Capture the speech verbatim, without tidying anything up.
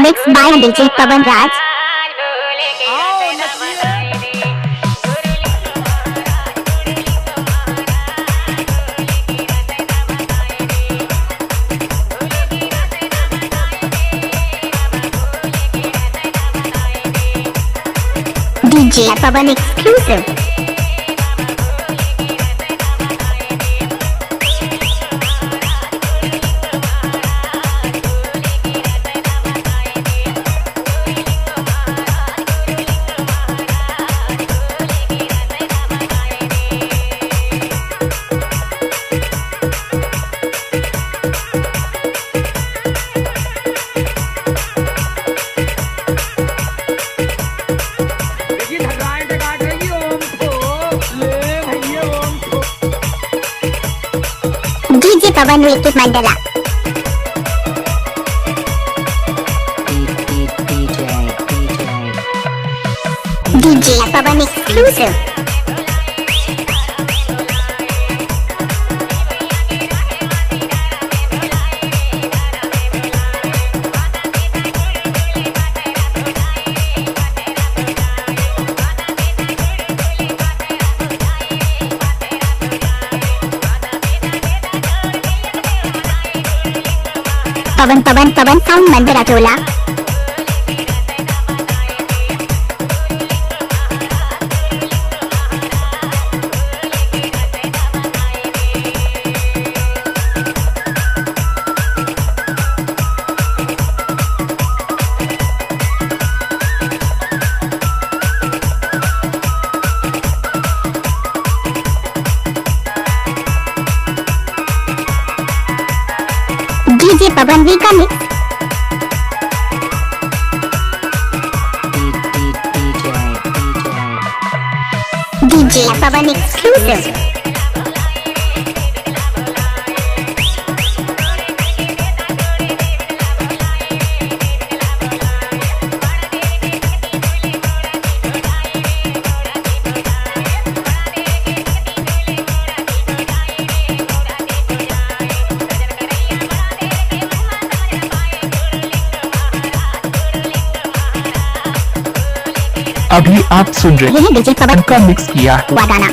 Mixed by D J Pawan Raj. D J Pawan exclusive. देखिए, धर्राएं डकाट रही है, ओम को, ले भैया, ओम को। D J Pawan Vicky Mandala. D J Pawan exclusive. पवन, पवन, पवन sound मंदिरा टोला। D J Pawan Vicky Mix. D J Pawan exclusive. अभी आप सुन रहे हैं D J पवन का mix किया हुआ गाना।